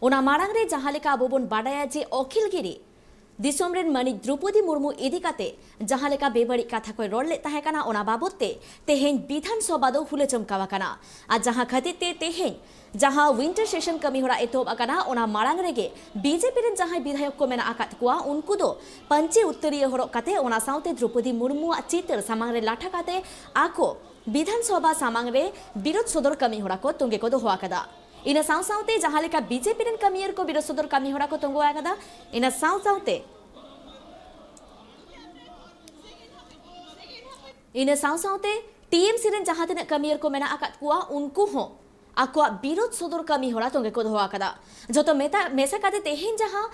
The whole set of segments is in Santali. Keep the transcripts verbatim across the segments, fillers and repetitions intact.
ᱚᱱᱟ ᱢᱟᱲᱟᱝ ᱨᱮ ᱡᱟᱦᱟᱸ ᱞᱮᱠᱟ ᱟᱵᱚ ᱵᱚᱱ ᱵᱟᱰᱟᱭᱟ ᱡᱮ ᱚᱠᱷᱤᱞ ᱜᱤᱨᱤ ᱫᱤᱥᱚᱢ ᱨᱮᱱ ᱢᱟᱹᱱᱤᱡ ᱫᱨᱚᱯᱚᱫᱤ ᱢᱩᱨᱢᱩ ᱤᱫᱤ ᱠᱟᱛᱮ ᱡᱟᱦᱟᱸ ᱞᱮᱠᱟ ᱵᱮᱵᱟᱹᱲᱤᱡ ᱠᱟᱛᱷᱟ ᱠᱚᱭ ᱨᱚᱲ ᱞᱮᱫ ᱛᱟᱦᱮᱸ ᱠᱟᱱᱟ, ᱚᱱᱟ ᱵᱟᱵᱚᱛ ᱛᱮ ᱛᱮᱦᱮᱧ ᱵᱤᱫᱷᱟᱱ ᱥᱚᱵᱷᱟ ᱫᱚ ᱦᱩᱞᱟᱹ ᱪᱚᱢᱠᱟᱣ ᱟᱠᱟᱱᱟ᱾ ᱟᱨ ᱡᱟᱦᱟᱸ ᱠᱷᱟᱹᱛᱤᱨ ᱛᱮ ᱛᱮᱦᱮᱧ ᱡᱟᱦᱟᱸ ᱣᱤᱱᱴᱟᱨ ᱥᱮᱥᱚᱱ ᱠᱟᱹᱢᱤ ᱦᱚᱨᱟ ᱮᱛᱚᱦᱚᱵ ᱟᱠᱟᱱᱟ, ᱚᱱᱟ ᱢᱟᱲᱟᱝ ᱨᱮᱜᱮ ᱵᱤᱡᱮᱯᱤ ᱨᱮᱱ ᱡᱟᱦᱟᱸᱭ ᱵᱤᱫᱷᱟᱭᱚᱠ ᱠᱚ ᱢᱮᱱᱟᱜ ᱟᱠᱟᱫ ᱠᱚᱣᱟ, ᱩᱱᱠᱩ ᱫᱚ ᱯᱟᱧᱪᱮ ᱩᱛᱛᱚᱨᱤᱭᱟᱹ ᱦᱚᱨᱚᱜ ᱠᱟᱛᱮ, ᱚᱱᱟ ᱥᱟᱶᱛᱮ ᱫᱨᱚᱯᱚᱫᱤ ᱢᱩᱨᱢᱩᱣᱟᱜ ᱪᱤᱛᱟᱹᱨ ᱥᱟᱢᱟᱝ ᱨᱮ ᱞᱟᱴᱷᱟ ᱠᱟᱛᱮ ᱟᱠᱚ ᱵᱤᱫᱷᱟᱱ ᱥᱚᱵᱷᱟ ᱥᱟᱢᱟᱝ ᱨᱮ ᱵᱤᱨᱳᱫᱷ ᱥᱚᱫᱚᱨ ᱠᱟᱹᱢᱤ ᱦᱚᱨᱟ ᱠᱚ ᱛᱚᱸᱜᱮ ᱠᱚ ᱫᱚᱦᱚ ᱟᱠᱟᱫᱟ᱾ ᱤᱱᱟᱹ ᱥᱟᱶ ᱥᱟᱶᱛᱮ ᱡᱟᱦᱟᱸ ᱞᱮᱠᱟ ᱵᱤᱡᱮᱯᱤ ᱨᱮᱱ ᱠᱟᱹᱢᱤᱭᱟᱹᱨ ᱠᱚ ᱵᱤᱨᱳᱫᱷ ᱥᱚᱫᱚᱨ ᱠᱟᱹᱢᱤ ᱦᱚᱨᱟ ᱠᱚ ᱛᱚᱸᱜᱮ ᱟᱠᱟᱫᱟ, ᱤᱱᱟᱹ ᱥᱟᱶ ᱥᱟᱶᱛᱮ ᱤᱱᱟᱹ ᱥᱟᱶ ᱥᱟᱶᱛᱮ ᱴᱤᱮᱢᱥᱤ ᱨᱮᱱ ᱡᱟᱦᱟᱸ ᱛᱤᱱᱟᱹᱜ ᱠᱟᱹᱢᱤᱭᱟᱹᱨ ᱠᱚ ᱢᱮᱱᱟᱜ ᱟᱠᱟᱫ ᱠᱚᱣᱟ, ᱩᱱᱠᱩ ᱦᱚᱸ ᱟᱠᱚᱣᱟᱜ ᱵᱤᱨᱳᱫᱷ ᱥᱚᱫᱚᱨ ᱠᱟᱹᱢᱤ ᱦᱚᱨᱟ ᱛᱚᱸᱜᱮ ᱠᱚ ᱫᱚᱦᱚ ᱟᱠᱟᱫᱟ᱾ ᱡᱚᱛᱚ ᱢᱮᱛᱟ ᱢᱮᱥᱟ ᱠᱟᱛᱮ ᱛᱮᱦᱮᱧ ᱡᱟᱦᱟᱸ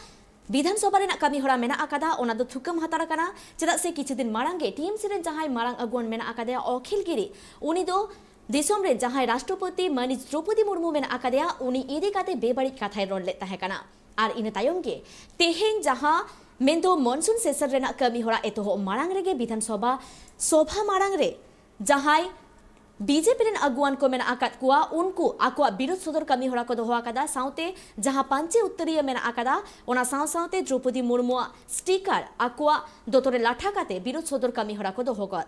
ᱵᱤᱫᱷᱟᱱ ᱥᱚᱵᱷᱟ ᱨᱮᱱᱟᱜ ᱠᱟᱹᱢᱤ ᱦᱚᱨᱟ ᱢᱮᱱᱟᱜ ᱟᱠᱟᱫᱟ, ᱚᱱᱟ ᱫᱚ ᱛᱷᱩᱠᱟᱹᱢ ᱦᱟᱛᱟᱲ ᱟᱠᱟᱱᱟ᱾ ᱪᱮᱫᱟᱜ ᱥᱮ ᱠᱤᱪᱷᱩ ᱫᱤᱱ ᱢᱟᱲᱟᱝ ᱜᱮ ᱴᱤᱮᱢᱥᱤ ᱨᱮᱱ ᱡᱟᱦᱟᱸᱭ ᱢᱟᱨᱟᱝ ᱟᱹᱜᱩᱣᱟᱹᱱ ᱢᱮᱱᱟᱜ ᱟᱠᱟᱫᱮᱭᱟ ᱚᱠᱷᱤᱞ ᱜᱤᱨᱤ, ᱩᱱᱤ ᱫᱚ ᱫᱤᱥᱚᱢ ᱨᱮ ᱡᱟᱦᱟᱸᱭ ᱨᱟᱥᱴᱨᱚᱯᱚᱛᱤ ᱢᱟᱹᱱᱤᱡ ᱫᱨᱚᱯᱚᱫᱤ ᱢᱩᱨᱢᱩ ᱢᱮᱱᱟᱜ ᱟᱠᱟᱫᱮᱭᱟ, ᱩᱱᱤ ᱤᱫᱤ ᱠᱟᱛᱮ ᱵᱮᱵᱟᱹᱲᱤᱡ ᱠᱟᱛᱷᱟᱭ ᱨᱚᱲ ᱞᱮᱫ ᱛᱟᱦᱮᱸ ᱠᱟᱱᱟ᱾ ᱟᱨ ᱤᱱᱟᱹ ᱛᱟᱭᱚᱢ ᱜᱮ ᱛᱮᱦᱮᱧ ᱡᱟᱦᱟᱸ ᱢᱮᱱᱫᱚ ᱢᱚᱱᱥᱩᱱ ᱥᱮᱥᱚᱱ ᱨᱮᱱᱟᱜ ᱠᱟᱹᱢᱤ ᱦᱚᱨᱟ ᱮᱛᱚᱦᱚᱵ ᱢᱟᱲᱟᱝ ᱨᱮᱜᱮ ᱵᱤᱫᱷᱟᱱ ᱥᱚᱵᱷᱟ ᱥᱚᱵᱷᱟ ᱢᱟᱲᱟᱝ ᱨᱮ ᱡᱟᱦᱟᱸᱭ ᱵᱤᱡᱮᱯᱤ ᱨᱮᱱ ᱟᱹᱜᱩᱣᱟᱹᱱ ᱠᱚ ᱢᱮᱱᱟᱜ ᱟᱠᱟᱫ ᱠᱚᱣᱟ, ᱩᱱᱠᱩ ᱟᱠᱚᱣᱟᱜ ᱵᱤᱨᱳᱫᱷ ᱥᱚᱫᱚᱨ ᱠᱟᱹᱢᱤ ᱦᱚᱨᱟ ᱠᱚ ᱫᱚᱦᱚ ᱟᱠᱟᱫᱟ᱾ ᱥᱟᱶᱛᱮ ᱡᱟᱦᱟᱸ ᱯᱟᱧᱪᱮ ᱩᱛᱛᱚᱨᱤᱭᱟᱹ ᱢᱮᱱᱟᱜ ᱟᱠᱟᱫᱟ, ᱚᱱᱟ ᱥᱟᱶ ᱥᱟᱶᱛᱮ ᱫᱨᱚᱯᱚᱫᱤ ᱢᱩᱨᱢᱩᱣᱟᱜ ᱥᱴᱤᱠᱟᱨ ᱟᱠᱚᱣᱟᱜ ᱫᱚᱛᱚ ᱨᱮ ᱞᱟᱴᱷᱟ ᱠᱟᱛᱮ ᱵᱤᱨᱳᱫᱷ ᱥᱚᱫᱚᱨ ᱠᱟᱹᱢᱤ ᱦᱚᱨᱟ ᱠᱚ ᱫᱚᱦᱚ ᱠᱟᱫ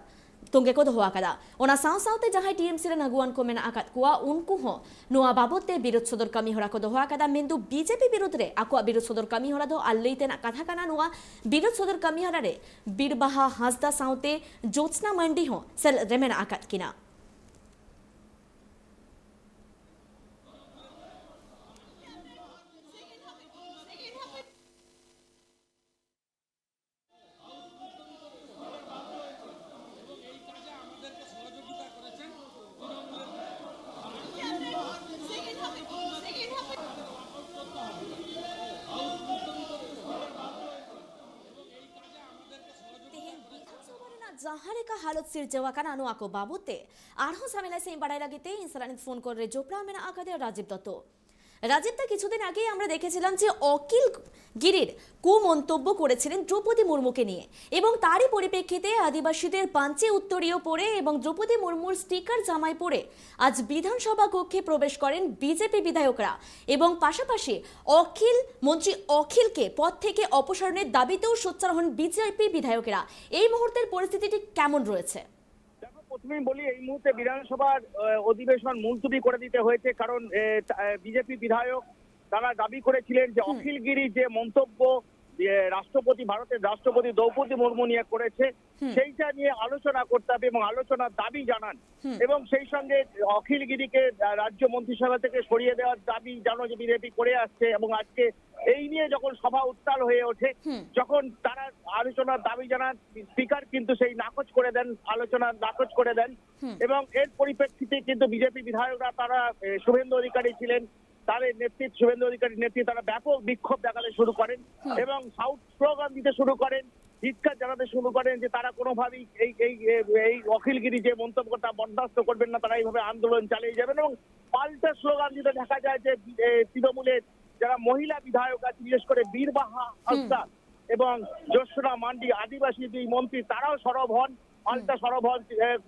ᱛᱚᱸᱜᱮ ᱠᱚ ᱫᱚᱦᱚ ᱟᱠᱟᱫᱟ᱾ ᱚᱱᱟ ᱥᱟᱶ ᱥᱟᱶᱛᱮ ᱡᱟᱦᱟᱸᱭ ᱴᱤᱮᱢᱥᱤ ᱨᱮᱱ ᱟᱹᱜᱩᱣᱟᱹᱱ ᱠᱚ ᱢᱮᱱᱟᱜ ᱟᱠᱟᱫ ᱠᱚᱣᱟ, ᱩᱱᱠᱩ ᱦᱚᱸ ᱱᱚᱣᱟ ᱵᱟᱵᱚᱛ ᱛᱮ ᱵᱤᱨᱳᱫᱷ ᱥᱚᱫᱚᱨ ᱠᱟᱹᱢᱤ ᱦᱚᱨᱟ ᱠᱚ ᱫᱚᱦᱚ ᱟᱠᱟᱫᱟ᱾ ᱢᱮᱱᱫᱚ ᱵᱤᱡᱮᱯᱤ ᱵᱤᱨᱳᱫᱷ ᱨᱮ ᱟᱠᱚᱣᱟᱜ ᱵᱤᱨᱳᱫᱷ ᱥᱚᱫᱚᱨ ᱠᱟᱹᱢᱤ ᱦᱚᱨᱟ ᱫᱚ ᱟᱞ ᱞᱟᱹᱭ ᱛᱮᱱᱟᱜ ᱠᱟᱛᱷᱟ ᱠᱟᱱᱟ᱾ ᱱᱚᱣᱟ ᱵᱤᱨᱳᱫᱷ ᱥᱚᱫᱚᱨ ᱠᱟᱹᱢᱤ ᱦᱚᱨᱟ ᱨᱮ ᱵᱤᱨᱵᱟᱦᱟ ᱦᱟᱸᱥᱫᱟ ᱥᱟᱶᱛᱮ ᱡᱳᱛᱥᱱᱟ ᱢᱟᱱᱰᱤ ᱦᱚᱸ ᱥᱮᱞᱮᱫ ᱨᱮ ᱢᱮᱱᱟᱜ ᱟᱠᱟᱫ ᱠᱤᱱᱟ᱾ ᱛᱮᱦᱮᱧ ᱵᱤᱫᱷᱟᱱ ᱥᱚᱵᱷᱟ ᱨᱮᱱᱟᱜ ᱡᱟᱦᱟᱸ ᱞᱮᱠᱟ ᱦᱟᱞᱚᱛ ᱥᱤᱨᱡᱟᱹᱣ ᱟᱠᱟᱱᱟ, ᱱᱚᱣᱟ ᱠᱚ ᱵᱟᱵᱚᱛ ᱛᱮ ᱟᱨᱦᱚᱸ ᱥᱟᱢᱮᱞᱟᱭ ᱥᱟᱺᱦᱤᱡ ᱵᱟᱲᱟᱭ ᱞᱟᱹᱜᱤᱫ ᱛᱮ ᱤᱧ ᱥᱟᱞᱟᱜ ᱱᱤᱛ ᱯᱷᱳᱱ ᱠᱚᱞ ᱨᱮ ᱡᱚᱯᱲᱟᱣ ᱢᱮᱱᱟᱜ ᱟᱠᱟᱫᱮᱭᱟ ᱨᱟᱡᱤᱵ ᱫᱚᱛᱛᱚ᱾ রাজীব দা, কিছুদিন আগেই আমরা দেখেছিলাম যে অখিল গিরির কুমন্তব্য করেছিলেন দ্রৌপদী মুর্মুকে নিয়ে, এবং তারই পরিপ্রেক্ষিতে আদিবাসীদের পাঞ্চি উত্তরীয় পড়ে এবং দ্রৌপদী মুর্মুর স্টিকার জামায় পড়ে আজ বিধানসভা কক্ষে প্রবেশ করেন বিজেপি বিধায়করা, এবং পাশাপাশি অখিল, মন্ত্রী অখিলকে পদ থেকে অপসারণের দাবিতেও সোচ্চার হন বিজেপি বিধায়কেরা। এই মুহূর্তের পরিস্থিতিটি কেমন রয়েছে? দেখো, প্রথমেই বলি, এই মুহূর্তে বিধানসভার আহ, অধিবেশন মুলতবি করে দিতে হয়েছে, কারণ বিজেপি বিধায়ক তারা দাবি করেছিলেন যে হুম। অখিল গিরি যে মন্তব্য যে রাষ্ট্রপতি, ভারতের রাষ্ট্রপতি দ্রৌপদী মুর্মু নিয়ে করেছে, হুম। সেইটা নিয়ে আলোচনা করতে হবে এবং আলোচনার দাবি জানান। হুম। এবং সেই সঙ্গে অখিল গিরিকে আহ, রাজ্য মন্ত্রিসভা থেকে সরিয়ে দেওয়ার দাবি জানো যে বিজেপি করে আসছে, এবং আজকে এই নিয়ে যখন সভা উত্তাল হয়ে ওঠে, হুম। যখন তারা আলোচনার দাবি জানান, স্পিকার কিন্তু সেই নাকচ করে দেন, আলোচনা নাকচ করে দেন। হুম। এবং এর পরিপ্রেক্ষিতে কিন্তু বিজেপি বিধায়করা তারা এ, শুভেন্দু অধিকারী ছিলেন, তাদের নেতৃত্ব, শুভেন্দু অধিকারীর নেতৃত্বে তারা ব্যাপক বিক্ষোভ দেখাতে শুরু করেন হুম। এবং সাউথ স্লোগান দিতে শুরু করেন, চিৎকার জানাতে শুরু করেন যে তারা কোনোভাবেই এই এই এই অখিল গিরি যে মন্তব্য, তা বরদাস্ত করবেন না, তারা এইভাবে আন্দোলন চালিয়ে যাবেন। এবং পাল্টা স্লোগান দিতে দেখা যায় যে এ, তৃণমূলের যারা মহিলা বিধায়ক আছে, বিশেষ করে বীরবাহা হাসদা এবং জ্যোৎস্না মান্ডি, আদিবাসী দুই মন্ত্রী, তারাও সরব হন, পাল্টা সরব হন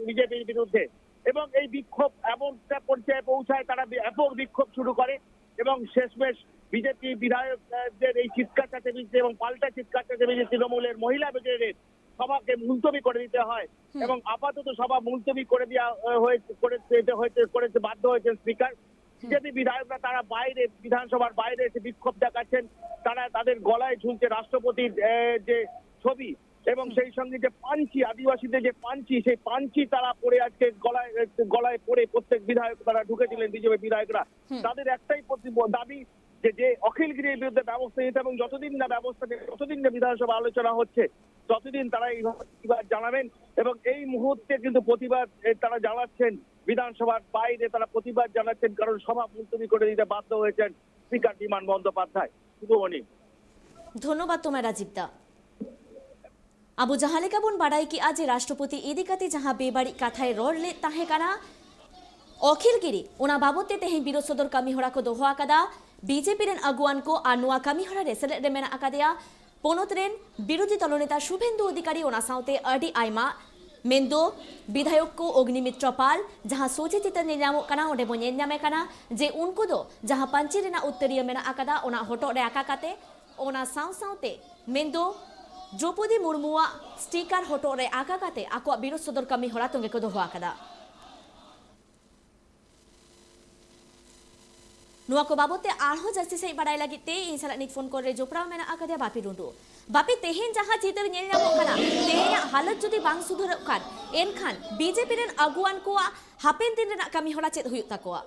বিজেপির বিরুদ্ধে। এবং এই বিক্ষোভ এমন একটা পর্যায়ে পৌঁছায়, তারা ব্যাপক বিক্ষোভ শুরু করে এবং শেষমেশ বিজেপি বিধায়কদের এই চিৎকার চেঁচামেচি এবং পাল্টা চিৎকার চেঁচামেচি তৃণমূলের মহিলা ব্রিগেডের সভাকে মুলতবি করে দিতে হয়। হুম। এবং আপাতত সভা মুলতবি করে দেওয়া আহ, হয়েছে, করে দিতে হয়েছে, করেছে, বাধ্য হয়েছেন স্পিকার। বিজেপি বিধায়করা তারা বাইরে, বিধানসভার বাইরে এসে বিক্ষোভ দেখাচ্ছেন। তারা, তাদের গলায় ঝুলছে রাষ্ট্রপতির আহ, যে ছবি, এবং হুম। সেই সঙ্গে যে পাঞ্চি, আদিবাসীদের যে পাঞ্চি, সেই পাঞ্চি তারা পরে আজকে গলায়, গলায় পরে প্রত্যেক বিধায়ক তারা ঢুকেছিলেন, বিজেপি বিধায়করা। হুম। তাদের একটাই প্রতি-, দাবি যে, যে অখিল গিরির বিরুদ্ধে ব্যবস্থা নিতে, এবং যতদিন না ব্যবস্থা নেবে, যতদিন না বিধানসভা আলোচনা হচ্ছে, ততদিন তারা এইভাবে প্রতিবাদ জানাবেন। এবং এই মুহূর্তে কিন্তু প্রতিবাদ এ, তারা জানাচ্ছেন, বিধানসভার বাইরে তারা প্রতিবাদ জানাচ্ছেন, কারণ সভা মুলতবি করে দিতে বাধ্য হয়েছেন স্পিকার বিমান বন্দ্যোপাধ্যায়। শুভমণি। ধন্যবাদ তোমায়, রাজীব দা। ᱟᱵᱚ ᱡᱟᱦᱟᱸ ᱞᱮᱠᱟ ᱵᱚᱱ ᱵᱟᱰᱟᱭ ᱠᱮᱜᱼᱟ ᱡᱮ ᱨᱟᱥᱴᱨᱚᱯᱚᱛᱤ ᱤᱫᱤ ᱠᱟᱛᱮ ᱡᱟᱦᱟᱸ ᱵᱮᱵᱟᱹᱲᱤᱡ ᱠᱟᱛᱷᱟᱭ ᱨᱚᱲ ᱞᱮᱫ ᱛᱟᱦᱮᱸ ᱠᱟᱱᱟ, ᱚᱠᱷᱤᱞ ᱜᱤᱨᱤ, ᱚᱱᱟ ᱵᱟᱵᱚᱛ ᱛᱮ ᱛᱮᱦᱮᱧ ᱵᱤᱨᱳᱫ ᱥᱚᱫᱚᱨ ᱠᱟᱹᱢᱤ ᱦᱚᱨᱟ ᱠᱚ ᱫᱚᱦᱚ ᱟᱠᱟᱫᱟ ᱵᱤᱡᱮᱯᱤ ᱨᱮᱱ ᱟᱹᱜᱩᱣᱟᱱ ᱠᱚ ᱟᱨ ᱱᱚᱣᱟ ᱠᱟᱹᱢᱤ ᱦᱚᱨᱟ ᱨᱮ ᱥᱮᱞᱮᱫ ᱨᱮ ᱢᱮᱱᱟᱜ ᱟᱠᱟᱫᱮᱭᱟ ᱯᱚᱱᱚᱛ ᱨᱮᱱ ᱵᱤᱨᱳᱫᱷᱤ ᱫᱚᱞ ᱱᱮᱛᱟ ᱥᱩᱵᱷᱮᱱᱫᱩ ᱚᱫᱷᱤᱠᱟᱨᱤ, ᱚᱱᱟ ᱥᱟᱶᱛᱮ ᱟᱹᱰᱤ ᱟᱭᱢᱟ, ᱢᱮᱱᱫᱚ ᱵᱤᱫᱷᱟᱭᱚᱠ ᱠᱚ ᱚᱜᱽᱱᱤᱢᱤᱛᱨᱚ ᱯᱟᱞ᱾ ᱡᱟᱦᱟᱸ ᱥᱚᱡᱷᱮ ᱪᱤᱛᱟᱹᱨ ᱧᱮᱞ ᱧᱟᱢᱚᱜ ᱠᱟᱱᱟ, ᱚᱸᱰᱮ ᱵᱚᱱ ᱧᱮᱞ ᱧᱟᱢᱮ ᱠᱟᱱᱟ ᱡᱮ ᱩᱱᱠᱩ ᱫᱚ ᱡᱟᱦᱟᱸ ᱯᱟᱹᱧᱪᱤ ᱨᱮᱱᱟᱜ ᱩᱛᱛᱟᱹᱨᱤᱭᱟᱹ ᱢᱮᱱᱟᱜ ᱟᱠᱟᱫᱟ, ᱚᱱᱟ ᱦᱚᱴᱚᱜ ᱨᱮ ᱟᱠᱟ ᱠᱟᱛᱮ, ᱚᱱᱟ ᱥᱟᱶ ᱥᱟᱶᱛᱮ ᱢᱮᱱᱫᱚ ᱫᱨᱚᱯᱚᱫᱤ ᱢᱩᱨᱢᱩᱣᱟᱜ ᱥᱴᱤᱠᱟᱨ ᱦᱚᱴᱚᱜ ᱨᱮ ᱟᱠᱟ ᱠᱟᱛᱮ ᱟᱠᱚᱣᱟᱜ ᱵᱤᱨᱳᱫ ᱥᱚᱫᱚᱨ ᱠᱟᱹᱢᱤ ᱦᱚᱨᱟ ᱛᱚᱸᱜᱮ ᱠᱚ ᱫᱚᱦᱚ ᱟᱠᱟᱫᱟ᱾ ᱱᱚᱣᱟ ᱠᱚ ᱵᱟᱵᱚᱛ ᱛᱮ ᱟᱨᱦᱚᱸ ᱡᱟᱹᱥᱛᱤ ᱥᱟᱺᱦᱤᱡ ᱵᱟᱰᱟᱭ ᱞᱟᱹᱜᱤᱫ ᱛᱮ ᱤᱧ ᱥᱟᱞᱟᱜ ᱱᱤᱛ ᱯᱷᱳᱱ ᱠᱚᱞ ᱨᱮ ᱡᱚᱯᱲᱟᱣ ᱢᱮᱱᱟᱜ ᱟᱠᱟᱫᱮᱭᱟ ᱵᱟᱯᱤ ᱴᱩᱰᱩ᱾ ᱵᱟᱯᱤ, ᱛᱮᱦᱮᱧ ᱡᱟᱦᱟᱸ ᱪᱤᱛᱟᱹᱨ ᱧᱮᱞ ᱧᱟᱢᱚᱜ ᱠᱟᱱᱟ, ᱛᱮᱦᱮᱧᱟᱜ ᱦᱟᱞᱚᱛ ᱡᱩᱫᱤ ᱵᱟᱝ ᱥᱩᱫᱷᱟᱹᱨᱚᱜ ᱠᱷᱟᱱ, ᱮᱱᱠᱷᱟᱱ ᱵᱤᱡᱮᱯᱤ ᱨᱮᱱ ᱟᱹᱜᱩᱣᱟᱱ ᱠᱚᱣᱟᱜ ᱦᱟᱯᱮᱱ ᱫᱤᱱ ᱨᱮᱱᱟᱜ ᱠᱟᱹᱢᱤ ᱦᱚᱨᱟ ᱪᱮᱫ ᱦᱩᱭᱩᱜ ᱛᱟᱠᱚᱣᱟ?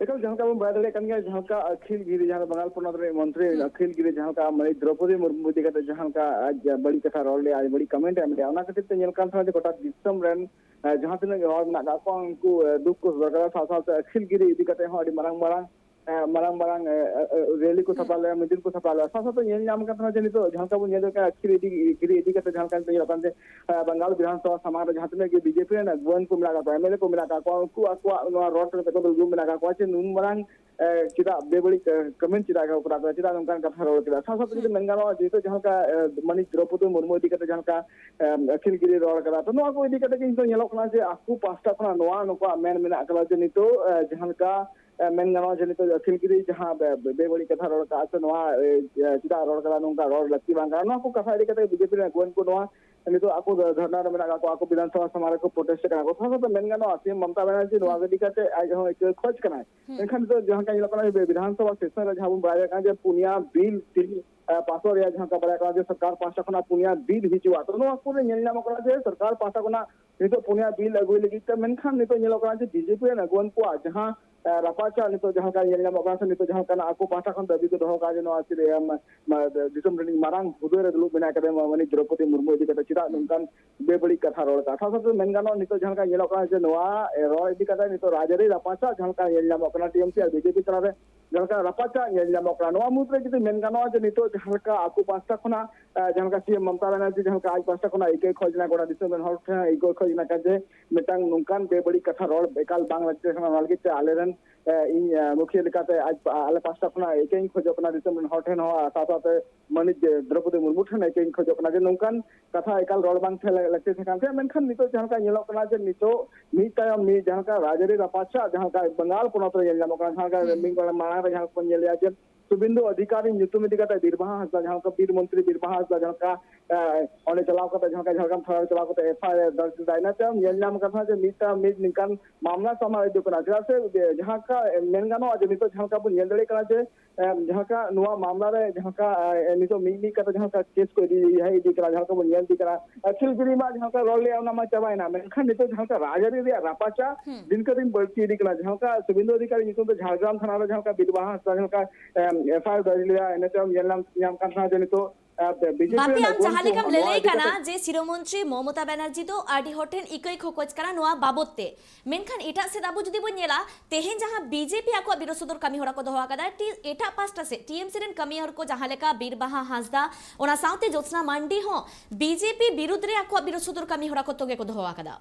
ᱮᱠᱟᱞ, ᱡᱟᱦᱟᱸ ᱞᱮᱠᱟ ᱵᱚᱱ ᱵᱟᱲᱟᱭ ᱫᱟᱲᱮᱭᱟᱜ ᱠᱟᱱ ᱜᱮᱭᱟ, ᱡᱟᱦᱟᱸ ᱞᱮᱠᱟ ᱟᱹᱠᱷᱤᱞ ᱜᱤᱨᱤ, ᱡᱟᱦᱟᱸ ᱫᱚ ᱵᱟᱝᱜᱟᱞ ᱯᱚᱱᱚᱛ ᱨᱤᱱᱤᱡ ᱢᱚᱱᱛᱨᱤ ᱦᱩᱸ᱾ ᱟᱹᱠᱷᱤᱞ ᱜᱤᱨᱤ, ᱡᱟᱦᱟᱸ ᱞᱮᱠᱟ ᱢᱟᱹᱱᱤᱡ ᱫᱨᱚᱯᱚᱫᱤ ᱢᱩᱨᱢᱩ ᱤᱫᱤ ᱠᱟᱛᱮ ᱡᱟᱦᱟᱸ ᱞᱮᱠᱟ ᱟᱡ ᱵᱟᱹᱲᱤᱡ ᱠᱟᱛᱷᱟ ᱨᱚᱲ ᱞᱮᱫᱼᱟ, ᱟᱡ ᱵᱟᱹᱲᱤᱡ ᱠᱚᱢᱮᱱᱴ ᱮ ᱮᱢ ᱞᱮᱫᱼᱟ, ᱚᱱᱟ ᱠᱷᱟᱹᱛᱤᱨ ᱛᱮ ᱧᱮᱞ ᱠᱟᱱ ᱛᱟᱦᱮᱸ ᱡᱮ ᱜᱚᱴᱟ ᱫᱤᱥᱚᱢ ᱨᱮᱱ, ᱮ, ᱡᱟᱦᱟᱸ ᱛᱤᱱᱟᱹᱜ ᱜᱮ ᱦᱚᱲ ᱢᱮᱱᱟᱜ ᱟᱠᱟᱫ ᱠᱚᱣᱟ, ᱩᱱᱠᱩ, ᱮ, ᱫᱩᱠ ᱠᱚ ᱥᱚᱫᱚᱨ ᱠᱟᱫᱟ᱾ ᱥᱟᱶ ᱥᱟᱶᱛᱮ ᱟᱹᱠᱷᱤᱞ ᱜᱤᱨᱤ ᱤᱫᱤ ᱠᱟᱛᱮ ᱦᱚᱸ ᱟᱹᱰᱤ ᱢᱟᱨᱟᱝ ᱢᱟᱨᱟᱝ, ᱮ, ᱢᱟᱨᱟᱝ ᱢᱟᱨᱟᱝ, ᱮ, ᱮ, ᱨᱮᱞᱤ ᱠᱚ ᱦᱩᱸ᱾ ᱥᱟᱯᱲᱟᱣ ᱞᱮᱫᱼᱟ, ᱢᱤᱫᱤᱞ ᱠᱚ ᱥᱟᱯᱲᱟᱣ ᱞᱮᱫᱼᱟ᱾ ᱥᱟᱶ ᱥᱟᱶᱛᱮ ᱧᱮᱞ ᱧᱟᱢ ᱠᱟᱱ ᱛᱟᱦᱮᱸᱱᱟ ᱡᱮ ᱱᱤᱛᱚᱜ ᱡᱟᱦᱟᱸ ᱞᱮᱠᱟ ᱵᱚᱱ ᱧᱮᱞ ᱠᱟᱱᱟ ᱟᱹᱠᱷᱤᱞ ᱤᱫᱤ, ᱜᱤᱨᱤ ᱤᱫᱤ ᱠᱟᱛᱮ ᱡᱟᱦᱟᱸ ᱞᱮᱠᱟ ᱱᱤᱛᱚᱜ ᱧᱮᱞᱚᱜ ᱠᱟᱱ ᱡᱮ, ᱮ, ᱵᱟᱝᱜᱟᱞ ᱵᱤᱫᱷᱟᱱ ᱥᱚᱵᱷᱟ ᱥᱟᱢᱟᱝ ᱨᱮ ᱡᱟᱦᱟᱸ ᱛᱤᱱᱟᱹᱜ ᱜᱮ ᱵᱤᱡᱮᱯᱤ ᱨᱮᱱ ᱟᱹᱜᱩᱣᱟᱹᱱ ᱠᱚ ᱢᱮᱱᱟᱜ ᱟᱠᱟᱫ ᱠᱚᱣᱟ, ᱮᱢᱮᱞᱮ ᱠᱚ ᱢᱮᱱᱟᱜ ᱟᱠᱟᱫ ᱠᱚᱣᱟ, ᱩᱱᱠᱩ ᱟᱠᱚᱣᱟᱜ ᱱᱚᱣᱟ ᱨᱚᱲ ᱠᱟᱛᱮ ᱠᱚ ᱫᱩᱨᱜᱩᱢ ᱢᱮᱱᱟᱜ ᱟᱠᱟᱫ ᱠᱚᱣᱟ ᱡᱮ ᱱᱩᱱ ᱢᱟᱨᱟᱝ, ᱮ, ᱪᱮᱫᱟᱜ ᱵᱮᱵᱟᱹᱲᱤᱡ, ᱮ, ᱠᱚᱢᱮᱱᱴ ᱪᱮᱫᱟᱜ ᱠᱚ ᱠᱚᱨᱟᱣ ᱠᱮᱫᱟ, ᱪᱮᱫᱟᱜ ᱱᱚᱝᱠᱟᱱ ᱠᱟᱛᱷᱟ ᱨᱚᱲ ᱠᱮᱫᱟ᱾ ᱥᱟᱶ ᱥᱟᱶᱛᱮ ᱡᱩᱫᱤ ᱦᱩᱸ᱾ ᱢᱮᱱ ᱜᱟᱱᱚᱜᱼᱟ, ᱡᱮᱦᱮᱛᱩ ᱡᱟᱦᱟᱸ ᱞᱮᱠᱟ, ᱮ, ᱢᱟᱹᱱᱤᱡ ᱫᱨᱚᱯᱚᱫᱤ ᱢᱩᱨᱢᱩ ᱤᱫᱤ ᱠᱟᱛᱮ ᱡᱟᱦᱟᱸ ᱞᱮᱠᱟ, ᱮ, ᱟᱹᱠᱷᱤᱞ ᱜᱤᱨᱤ ᱨᱚᱲ ᱠᱟᱫᱟ, ᱛᱚ ᱱᱚᱣᱟ ᱠᱚ ᱤᱫᱤ ᱠᱟᱛᱮ ᱜᱮ ᱱᱤᱛᱚᱜ ᱧᱮᱞᱚᱜ ᱠᱟᱱᱟ ᱡᱮ ᱟᱠᱚ ᱯᱟᱦᱴᱟ ᱠᱷᱚᱱᱟᱜ ᱱᱚᱣᱟ ᱱᱩᱠᱩᱣᱟᱜ ᱢᱮᱱ ᱢᱮᱱᱟᱜ ᱠᱟᱫᱟ ᱡᱮ ᱱᱤᱛᱚᱜ, ᱮ, ᱡᱟᱦᱟᱸ ᱞᱮᱠᱟ, ᱮ, ᱢᱮᱱ ᱜᱟᱱᱚᱜᱼᱟ ᱡᱮ ᱱᱤᱛᱚᱜ ᱟᱹᱠᱷᱤᱞ ᱜᱤᱨᱤ ᱡᱟᱦᱟᱸ ᱵᱮ-, ᱵᱮ-, ᱵᱮᱵᱟᱹᱲᱤᱡ ᱠᱟᱛᱷᱟ ᱨᱚᱲ ᱠᱟᱜᱼᱟ ᱥᱮ ᱱᱚᱣᱟ, ᱮ, ᱪᱮᱫᱟᱜ ᱨᱚᱲ ᱠᱟᱫᱟ, ᱱᱚᱝᱠᱟ ᱨᱚᱲ ᱞᱟᱹᱠᱛᱤ ᱵᱟᱝ ᱠᱟᱱᱟ, ᱱᱚᱣᱟ ᱠᱚ ᱠᱟᱛᱷᱟ ᱤᱫᱤ ᱠᱟᱛᱮ ᱵᱤᱡᱮᱯᱤ ᱨᱮᱱ ᱟᱹᱜᱩᱣᱟᱹᱱ ᱠᱚ ᱱᱚᱣᱟ ᱱᱤᱛᱚᱜ ᱟᱠᱚ ᱫᱚ ᱫᱷᱚᱨᱱᱟ ᱨᱮ ᱢᱮᱱᱟᱜ ᱠᱟᱜ ᱠᱚᱣᱟ, ᱟᱠᱚ ᱵᱤᱫᱷᱟᱱ ᱥᱚᱵᱷᱟ ᱥᱟᱢᱟᱝ ᱨᱮᱠᱚ ᱯᱨᱚᱴᱮᱥᱴ ᱠᱟᱱᱟ ᱠᱚ᱾ ᱥᱟᱶ ᱥᱟᱶᱛᱮ ᱢᱮᱱ ᱜᱟᱱᱚᱜᱼᱟ, ᱥᱤ ᱮᱢ ᱢᱚᱢᱚᱛᱟ ᱵᱟᱱᱟᱨᱡᱤ ᱱᱚᱣᱟ ᱦᱩᱸ᱾ ᱤᱫᱤ ᱠᱟᱛᱮ ᱟᱡ ᱦᱚᱸ ᱟᱹᱭᱠᱟᱹᱣ ᱠᱷᱚᱡᱽ ᱠᱟᱱᱟᱭ᱾ ᱦᱩᱸ᱾ ᱢᱮᱱᱠᱷᱟᱱ ᱱᱤᱛᱚᱜ ᱡᱟᱦᱟᱸ ᱞᱮᱠᱟ ᱧᱮᱞᱚᱜ ᱠᱟᱱᱟ, ᱵᱤᱫᱷᱟᱱ ᱥᱚᱵᱷᱟ ᱥᱮᱥᱚᱱ ᱨᱮ ᱡᱟᱦᱟᱸ ᱵᱚᱱ ᱵᱟᱲᱟᱭ ᱠᱟᱱᱟ ᱡᱮ ᱯᱩᱱᱭᱟ ᱵᱤᱞ ᱛᱤᱱ, ᱮ, ᱯᱟᱥᱚᱜ ᱨᱮᱭᱟᱜ ᱡᱟᱦᱟᱸ ᱞᱮᱠᱟ ᱵᱟᱲᱟᱭ ᱠᱟᱱᱟ ᱡᱮ ᱥᱚᱨᱠᱟᱨ ᱯᱟᱦᱴᱟ ᱠᱷᱚᱱᱟᱜ ᱯᱩᱱᱭᱟ ᱵᱤᱞ ᱦᱤᱡᱩᱜᱼᱟ, ᱛᱚ ᱱᱚᱣᱟ ᱠᱚᱨᱮ ᱧᱮᱞ ᱧᱟᱢᱚᱜ ᱠᱟᱱᱟ ᱡᱮ ᱥᱚᱨᱠᱟᱨ ᱯᱟᱦᱴᱟ ᱠᱷᱚᱱᱟᱜ ᱱᱤᱛᱚᱜ ᱯᱩᱱᱭᱟ ᱵᱤᱞ ᱟᱹᱜᱩᱭ ᱞᱟᱹᱜᱤᱫ ᱛᱮ, ᱢᱮᱱᱠᱷᱟᱱ ᱱᱤᱛᱚᱜ ᱧᱮᱞᱚᱜ ᱠᱟᱱᱟ ᱡᱮ ᱵᱤᱡᱮᱯᱤ ᱨᱮᱱ ᱟᱹᱜᱩᱣᱟᱹᱱ ᱠᱚᱣᱟᱜ ᱡᱟᱦᱟᱸ, ᱨᱟᱯᱟᱪᱟᱜ ᱱᱤᱛᱚᱜ ᱡᱟᱦᱟᱸ ᱞᱮᱠᱟ ᱧᱮᱞ ᱧᱟᱢᱚᱜ ᱠᱟᱱᱟ, ᱥᱮ ᱱᱤᱛᱚᱜ ᱡᱟᱦᱟᱸ ᱞᱮᱠᱟᱱᱟᱜ ᱟᱠᱚ ᱯᱟᱦᱴᱟ ᱠᱷᱚᱱ ᱫᱟᱹᱵᱤ ᱠᱚ ᱫᱚᱦᱚ ᱠᱟᱜᱼᱟ ᱡᱮ ᱱᱚᱣᱟ ᱥᱤᱨᱤ-, ᱮᱢ, ᱢᱟ-, ᱫᱤᱥᱚᱢ ᱨᱤᱱᱤᱡ ᱢᱟᱨᱟᱝ ᱦᱩᱫᱟᱹ ᱨᱮ ᱫᱩᱲᱩᱵ ᱢᱮᱱᱟᱭ ᱠᱟᱫᱮᱭᱟ ᱢᱟᱹᱱᱤᱡ ᱫᱨᱚᱯᱚᱫᱤ ᱢᱩᱨᱢᱩ ᱤᱫᱤ ᱠᱟᱛᱮ ᱪᱮᱫᱟᱜ ᱱᱚᱝᱠᱟᱱ ᱵᱮᱵᱟᱹᱲᱤᱡ ᱠᱟᱛᱷᱟ ᱨᱚᱲ ᱠᱟᱜᱼᱟ? ᱥᱟᱶ ᱥᱟᱶᱛᱮ ᱢᱮᱱ ᱜᱟᱱᱚᱜᱼᱟ, ᱱᱤᱛᱚᱜ ᱡᱟᱦᱟᱸ ᱞᱮᱠᱟ ᱧᱮᱞᱚᱜ ᱠᱟᱱᱟ ᱡᱮ ᱱᱚᱣᱟ ᱨᱚᱲ ᱤᱫᱤ ᱠᱟᱛᱮ ᱱᱤᱛᱚᱜ ᱨᱟᱡᱽᱟᱹᱨᱤ ᱨᱟᱯᱟᱪᱟᱜ ᱡᱟᱦᱟᱸ ᱞᱮᱠᱟ ᱧᱮᱞ ᱧᱟᱢᱚᱜ ᱠᱟᱱᱟ, ᱴᱤ ᱮᱢ ᱥᱤ ᱟᱨ ᱵᱤ ᱡᱮ ᱯᱤ ᱛᱟᱞᱟᱨᱮ ᱡᱟᱦᱟᱸ ᱞᱮᱠᱟ ᱨᱟᱯᱟᱪᱟᱜ ᱧᱮᱞ ᱧᱟᱢᱚᱜ ᱠᱟᱱᱟ, ᱱᱚᱣᱟ ᱢᱩᱫᱽᱨᱮ ᱡᱩᱫᱤ ᱢᱮᱱ ᱜᱟᱱᱚᱜᱼᱟ ᱡᱮ ᱱᱤᱛᱚᱜ ᱡᱟᱦᱟᱸ ᱞᱮᱠᱟ ᱟᱠᱚ ᱯᱟᱦᱴᱟ ᱠᱷᱚᱱᱟᱜ, ᱮ, ᱡᱟᱦᱟᱸ ᱞᱮᱠᱟ ᱥᱤ ᱮᱢ ᱢᱚᱢᱚᱛᱟ ᱵᱟᱱᱟᱨᱡᱤ ᱡᱟᱦᱟᱸ ᱞᱮᱠᱟ ᱟᱡ ᱯᱟᱦᱴᱟ ᱠᱷᱚᱱᱟᱜ ᱤᱠᱟᱹᱭ ᱠᱷᱚᱡᱽ ᱞᱮᱱᱟ, ᱜᱚᱴᱟ ᱫᱤᱥᱚᱢ ᱨᱮᱱ ᱦᱚᱲ ᱴᱷᱮᱱ ᱤᱠᱟᱹᱭ ᱠᱷᱚᱡᱽ ᱞᱮᱱᱟ ᱡᱮ ᱢᱤᱫᱴᱟᱝ ᱱᱚᱝᱠᱟᱱ ᱵᱮᱵᱟᱹᱲᱤᱡ ᱠᱟᱛᱷᱟ ᱨᱚᱲ ᱮᱠᱟᱞ ᱵᱟᱝ ᱞᱟᱹᱠᱛᱤ ᱠᱟᱱᱟ, ᱚᱱᱟ ᱞᱟᱹᱜᱤᱫ ᱛᱮ ᱟᱞᱮᱨᱮᱱ, ᱮ, ᱤᱧ, ᱮ, ᱢᱩᱠᱷᱤᱭᱟᱹ ᱞᱮᱠᱟᱛᱮ ᱟᱡ, ᱟᱞᱮ ᱯᱟᱦᱴᱟ ᱠᱷᱚᱱᱟᱜ ᱤᱠᱟᱹᱧ ᱠᱷᱚᱡᱚᱜ ᱠᱟᱱᱟ ᱫᱤᱥᱚᱢ ᱨᱮᱱ ᱦᱚᱲ ᱴᱷᱮᱱ ᱦᱚᱸ, ᱥᱟᱶ ᱥᱟᱶᱛᱮ ᱢᱟᱹᱱᱤᱡ ᱫᱨᱚᱯᱚᱫᱤ ᱢᱩᱨᱢᱩ ᱴᱷᱮᱱ ᱤᱠᱟᱹᱧ ᱠᱷᱚᱡᱚᱜ ᱠᱟᱱᱟ ᱡᱮ ᱱᱚᱝᱠᱟᱱ ᱠᱟᱛᱷᱟ ᱮᱠᱟᱞ ᱨᱚᱲ ᱵᱟᱝ ᱛᱟᱦᱮᱸ ᱞᱟᱹᱠᱛᱤ ᱛᱟᱦᱮᱸ ᱠᱟᱱ ᱛᱟᱭᱟ᱾ ᱢᱮᱱᱠᱷᱟᱱ ᱱᱤᱛᱚᱜ ᱡᱟᱦᱟᱸ ᱞᱮᱠᱟ ᱧᱮᱞᱚᱜ ᱠᱟᱱᱟ ᱡᱮ ᱱᱤᱛᱚᱜ ᱢᱤᱫ ᱛᱟᱭᱚᱢ ᱢᱤᱫ ᱡᱟᱦᱟᱸ ᱞᱮᱠᱟ ᱨᱟᱡᱽᱟᱹᱨᱤ ᱨᱟᱯᱟᱪᱟᱜ ᱡᱟᱦᱟᱸ ᱞᱮᱠᱟ ᱵᱟᱝᱜᱟᱞ ᱯᱚᱱᱚᱛ ᱨᱮ ᱧᱮᱞ ᱧᱟᱢᱚᱜ ᱠᱟᱱᱟ, ᱡᱟᱦᱟᱸ ᱞᱮᱠᱟ ᱦᱩᱸ᱾ ᱢᱤᱫ ᱢᱟᱲᱟᱝ ᱨᱮ ᱡᱟᱦᱟᱸ ᱠᱚ ᱧᱮᱞ ᱞᱮᱜᱼᱟ ᱡᱮ ᱥᱩᱵᱮᱱᱫᱩ ᱚᱫᱷᱤᱠᱟᱨᱤ ᱧᱩᱛᱩᱢ ᱤᱫᱤ ᱠᱟᱛᱮ ᱵᱤᱨᱵᱟᱦᱟ ᱦᱟᱸᱥᱫᱟ, ᱡᱟᱦᱟᱸ ᱞᱮᱠᱟ ᱵᱤᱨ ᱢᱚᱱᱛᱨᱤ ᱵᱤᱨᱵᱟᱦᱟ ᱦᱟᱸᱥᱫᱟ, ᱡᱟᱦᱟᱸ ᱞᱮᱠᱟ, ᱮ, ᱚᱸᱰᱮ ᱪᱟᱞᱟᱣ ᱠᱟᱛᱮ, ᱡᱟᱦᱟᱸ ᱞᱮᱠᱟ ᱡᱷᱟᱲᱜᱨᱟᱢ ᱛᱷᱟᱱᱟ ᱨᱮ ᱪᱟᱞᱟᱣ ᱠᱟᱛᱮ ᱮᱯᱷ ᱟᱭ ᱟᱨ ᱫᱚᱨᱡᱽ ᱞᱮᱫᱟ, ᱤᱱᱟᱹ ᱛᱟᱭᱚᱢ ᱧᱮᱞ ᱧᱟᱢ ᱠᱟᱱᱟ ᱡᱮ ᱢᱤᱫᱴᱟᱝ, ᱢᱤᱫ ᱱᱤᱝᱠᱟᱱ ᱢᱟᱢᱞᱟ ᱥᱟᱢᱟᱝ ᱦᱤᱡᱩᱜ ᱠᱟᱱᱟ᱾ ᱪᱮᱫᱟᱜ ᱥᱮ ᱡᱟᱦᱟᱸ ᱞᱮᱠᱟ ᱢᱮᱱ ᱜᱟᱱᱚᱜᱼᱟ ᱡᱮ ᱱᱤᱛᱚᱜ ᱡᱟᱦᱟᱸ ᱞᱮᱠᱟ ᱵᱚᱱ ᱧᱮᱞ ᱫᱟᱲᱮᱭᱟᱜ ᱠᱟᱱᱟ ᱡᱮ, ᱮ, ᱡᱟᱦᱟᱸ ᱞᱮᱠᱟ ᱱᱚᱣᱟ ᱢᱟᱢᱞᱟ ᱨᱮ ᱡᱟᱦᱟᱸ ᱞᱮᱠᱟ, ᱮ, ᱱᱤᱛᱚᱜ ᱢᱤᱫ ᱢᱤᱫ ᱠᱟᱛᱮ ᱡᱟᱦᱟᱸ ᱞᱮᱠᱟ ᱠᱮᱥ ᱠᱚ ᱤᱫᱤ ᱦᱮᱡ ᱤᱫᱤ ᱠᱟᱱᱟ, ᱡᱟᱦᱟᱸ ᱞᱮᱠᱟ ᱵᱚᱱ ᱧᱮᱞ ᱤᱫᱤ ᱠᱟᱱᱟ, ᱟᱹᱠᱷᱤᱞ ᱜᱤᱨᱤ ᱢᱟ ᱡᱟᱦᱟᱸ ᱞᱮᱠᱟ ᱨᱚᱲ ᱞᱮᱜᱼᱟ ᱚᱱᱟ ᱢᱟ ᱪᱟᱵᱟᱭᱮᱱᱟ, ᱢᱮᱱᱠᱷᱟᱱ ᱱᱤᱛᱚᱜ ᱡᱟᱦᱟᱸ ᱞᱮᱠᱟ ᱨᱟᱡᱽᱟᱹᱨᱤ ᱨᱮᱭᱟᱜ ᱨᱟᱯᱟᱪᱟ ᱦᱩᱸ᱾ ᱫᱤᱱ ᱠᱮ ᱫᱤᱱ ᱵᱟᱹᱲᱛᱤ ᱤᱫᱤᱜ ᱠᱟᱱᱟ᱾ ᱡᱟᱦᱟᱸ ᱞᱮᱠᱟ ᱥᱩᱵᱮᱱᱫᱩ ᱚᱫᱷᱤᱠᱟᱨᱤ ᱧᱩᱛᱩᱢ ᱛᱮ ᱡᱷᱟᱲᱜᱨᱟᱢ ᱛᱷᱟᱱᱟ ᱨᱮ ᱡᱟᱦᱟᱸ ᱞᱮᱠᱟ ᱵᱤᱨᱵᱟᱦᱟ ᱦᱟᱸᱥᱫᱟ ᱡᱟᱦᱟᱸ ᱞᱮᱠᱟ, ᱮᱢ, ᱮᱯᱷ ᱟᱭ ᱟᱨ ᱫᱚᱨᱡᱽ ᱞᱮᱫᱟ, ᱤᱱᱟᱹ ᱛᱟᱭᱚᱢ ᱧᱮᱞ ᱧᱟᱢ, ᱧᱟᱢ ᱠᱟᱱ ᱛᱟᱦᱮᱸ ᱡᱮ ᱱᱤᱛᱚᱜ, ᱮ, ᱵᱤ ᱡᱮ ᱯᱤ ᱵᱟᱯᱤ, ᱨᱮᱱ ᱟᱢ ᱡᱟᱦᱟᱸ ᱟᱹᱜᱩᱣᱟᱹᱱ ᱠᱚ ᱞᱮᱠᱟᱢ ᱱᱚᱣᱟ ᱞᱟᱹᱞᱟᱹᱭ ᱤᱫᱤ ᱠᱟᱱᱟ ᱠᱟᱛᱮ ᱡᱮ ᱥᱤᱨᱟᱹ ᱢᱚᱱᱛᱨᱤ ᱢᱚᱢᱚᱛᱟ ᱵᱟᱱᱟᱨᱡᱤ ᱫᱚ ᱟᱹᱰᱤ ᱦᱚᱲ ᱴᱷᱮᱱ ᱤᱠᱟᱹᱭ ᱠᱷᱚᱠᱚᱡ ᱠᱟᱱᱟ ᱱᱚᱣᱟ ᱵᱟᱵᱚᱛ ᱛᱮ, ᱢᱮᱱᱠᱷᱟᱱ ᱮᱴᱟᱜ ᱥᱮᱫ ᱟᱵᱚ ᱡᱩᱫᱤ ᱵᱚᱱ ᱧᱮᱞᱟ, ᱛᱮᱦᱮᱧ ᱡᱟᱦᱟᱸ ᱵᱤ ᱡᱮ ᱯᱤ ᱟᱠᱚᱣᱟᱜ ᱵᱤᱨᱳᱫᱷ ᱥᱚᱫᱚᱨ ᱠᱟᱹᱢᱤ ᱦᱚᱨᱟ ᱠᱚ ᱫᱚᱦᱚ ᱟᱠᱟᱫᱟ, ᱴᱤ-, ᱮᱴᱟᱜ ᱯᱟᱦᱴᱟ ᱥᱮᱫ ᱴᱤ ᱮᱢ ᱥᱤ ᱨᱮᱱ ᱠᱟᱹᱢᱤᱭᱟᱹ ᱠᱚ ᱡᱟᱦᱟᱸ ᱞᱮᱠᱟ ᱵᱤᱨ ᱵᱟᱦᱟ ᱦᱟᱸᱥᱫᱟ, ᱚᱱᱟ ᱥᱟᱶᱛᱮ ᱡᱳᱛᱥᱱᱟ ᱢᱟᱱᱰᱤ ᱦᱚᱸ ᱵᱤ ᱡᱮ ᱯᱤ ᱵᱤᱨᱩᱫᱽ ᱨᱮ ᱟᱠᱚᱣᱟᱜ ᱵᱤᱨᱳᱫᱷ ᱥᱚᱫᱚᱨ ᱠᱟᱹᱢᱤ ᱦᱚᱨᱟ ᱠᱚ ᱛᱚᱸᱜᱮ ᱠᱚ ᱫᱚᱦᱚ ᱟᱠᱟᱫᱟ᱾